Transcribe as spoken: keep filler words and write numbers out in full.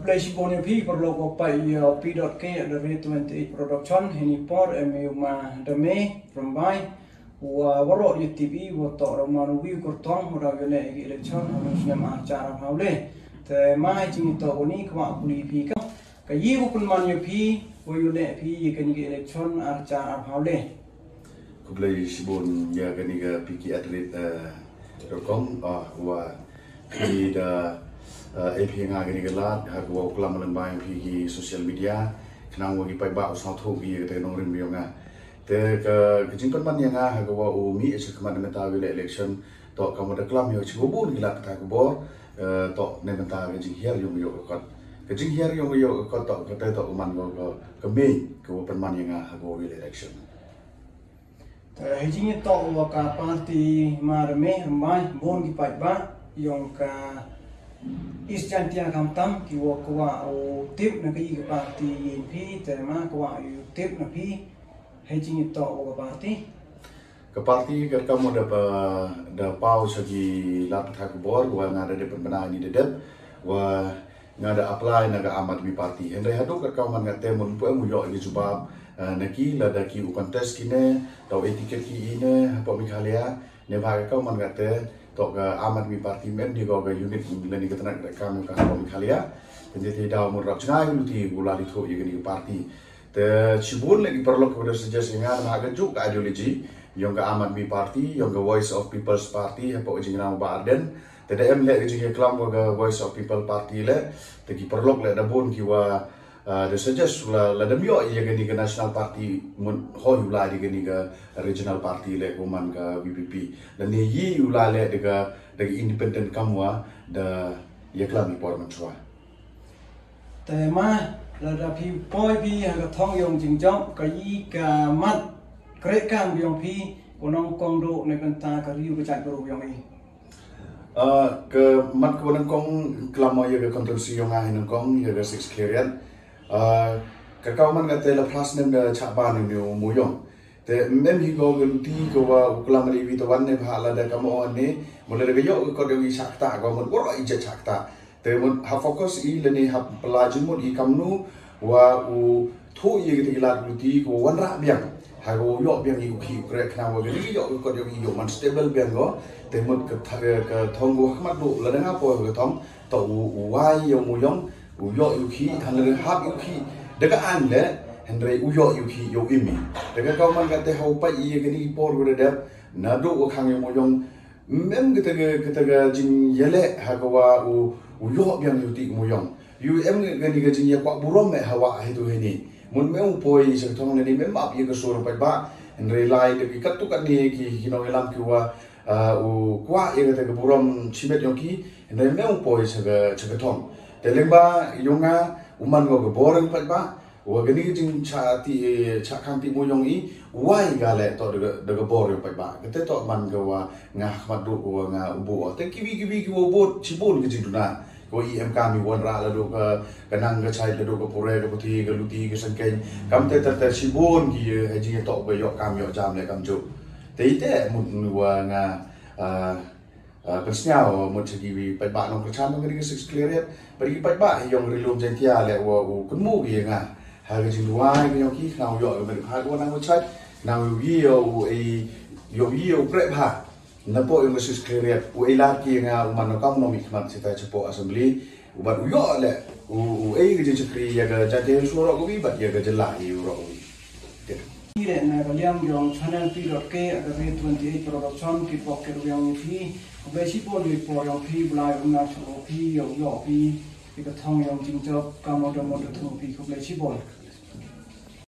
Khublei shibun ïa phi paralok ba peit ïa P dot K at the rate twenty eight production. Hynne por em ïa u Ma Dame Rymbai, wa waroh ïa tip i wa toh da u man uwi u kyrtong wa da ïaleh ïa ki election ha u snem ar hajar arphew le. Te Ma, ha i jingïatoh kane kwah pule phi ka, ka ïa u pynman ïa phi wa ïaleh phi ïa kane ka election ar hajar arphew le. Khublei shibun ïa kane ka P K at the rate, eh, dot com, ah, wa phi da, eh, ai phi nga kane ka lad ha ka wa u klam lyngba ïa phi ki social media, khnang wa ki paidbah u sngewthuh ki ïa kata ka nongrim ïa nga. Te ka, ka jingpynman ïa nga ha ka wa u mih sha khmat na mynta u ïaleh election, toh ka mut da klam ïa u sha bun ki lad pathai khubor, eh, toh na mynta ka jinghiar ïong ïoh ka kot. Ka jinghiar ïong ïoh ka kot toh kata toh ka man ka, ka, ka main ka wa pynman ïa nga ha ka wa u ïaleh election. Te ha i jingïatoh wa ka party Ma Dame Rymbai, bun ki paidbah ïong ka East Jaintia khamtam ki wa kwah u tip na ka ïa ka party ïa phi, te Ma, kwah u tip na phi ha i jingïatoh wa ka party. Ka party ka kam da pa, da paw sha ki lad pathai khubor wa nga da dep pynbna ïa kane da dep, wa nga da apply na ka Aam Aadmi Party. Hynrei haduh katta man nga te mut ym pu em u ïoh ïa ki jubab, eh, na ki lada ki u contest kine, da u ai ticket kine hapoh Meghalaya. Neibhah katta man nga te toh ka Aam Aadmi Party ym em de ko ka unit lane ka tnat ka kam ka hapoh Meghalaya. Te te daw mut rap jngai u luti u la li thoh ïa kane ka party. Te shibun leh ki paralok ki wa da suggest ïa nga na ka juh ka ideology ïong ka Aam Aadmi Party, ïong ka Voice of People's Party hapoh ka jingïalam u Bah Ardent. Te da em leh ka jingïaklam wa ka Voice of People Party leh. Te ki paralok leh da bun ki wa, ah, da suggest la, lada ym ïoh ïa kane ka National Party mut hoi u la ïa kane ka Regional Party leh, ka man ka V P P. Lane ïa u la leh da ka, da ka independent kam wa da ïaklam i por mynshuwa. Te Ma, lada phi poi phi ha ka thong ïong jingjop, ka ïa ka mat kreh kam ïong phi, ko nongkong duh na ka bynta ka ri u ka jaitbru ïong i. Ah, ka mat ko nongkong klam ïa ka constituency ïong nga hi nongkong ïa ka Six Khliehriat. Ah, ka kaw man ka te la phra snem da chah ban ïa u Mooiung. Te ym em hi ko ka luti ko wa u klam ri wi te wan neibhah lada ka mo ne, mo lada ka ïoh ka kot ïong i chah kata, ko mo waroh i jait chah kata. Te mo ha focus i lane ha pla jingmut i kamnu wa u thoh ïa kita ki lad luti ko wanrah biang. Ha ko ïoh biang i u khih u kreh khnang wa ka ri ïoh ka kot ïong i ïoh man stable biang ko. Te mo ka thar ka thong ko ha khmat duh lada nga poi ka thong. Toh u, u wai ïa u Mooiung, u ïoh ïa u khih, hangne hap ïa u khih da ka aiñ leh, hynrei u ïoh ïa u khih ïa u im i. Da ka kaw man ka te ha u peit ïa kane ki por ko da dep, naduh u khang ïa u Mooiung, ym em kata ka, kata ka jingïaleh ha ka wa u, u ïoh biang ïa u tih u Mooiung. Ym em kane ka jingïakwah burom eh ha wa ha itu hini. Mut ym em u poi sha ka thong lane ym em ap ïa ka sur paidbah, hynrei lai da ki katto katne ki, ki nongïalam ki wa Ah, u kwah ïa kata ka burom shimet ïong ki, hynrei ym em u poi sha ka, sha ka thong. Te lyngba ïong nga, u man ko ka bor ïong paidbah, wa kane ka jingshah ti, shah khang ti mo ïong i, u wai ka leh toh da ka, da ka bor ïong paidbah. Kata toh man ka wa nga ha khmat duh wa nga u buh. Te kiwi kiwi ki wa u bud, shibun ka jingduna. Ko i em kam i wanrah la duk ka, ka nang ka chai la duk ka pure ka puthi ka luti ka sengkeng. Kam te ter ter shibun ki, eh, jingïatoh ba ïoh kam ïoh jam leh kam juk. Te ite mut wa nga, ah, ah, pynsngew mut sha kiwi paidbah nongkyrshan nong ka Six Khliehriat. Bad ki paidbah ïong ri lum Jaintia leh wa u kynmaw ki ïa nga. Ha ka jingduwai ka ïong ki khnang ïoh ka met ha ka wa nang wa chai. Khnang ïoh ïa u ei, ïoh ïa u preh bha. Napoh ïong ka Six Khliehriat, u ei lad ki ïa nga u man u kam u nongmihkhmat sha tai shapoh assembly, u bad u ïoh leh, u, u ei ka jingshakri ïa ka Jaintia Hills waroh kawi bad ïa ka jylla hi waroh kawi. Te. Ki leh na ka liang ïong channel P dot K at the rate twenty eight production, ki pok ki ruwiang ïa phi, khublei shibun ïa i por ïong phi, Blai un nang sngewbha phi, ïoh ïoh phi, ïa ka thong ïong jingjop, ka mut da mut da thung phi, khublei shibun.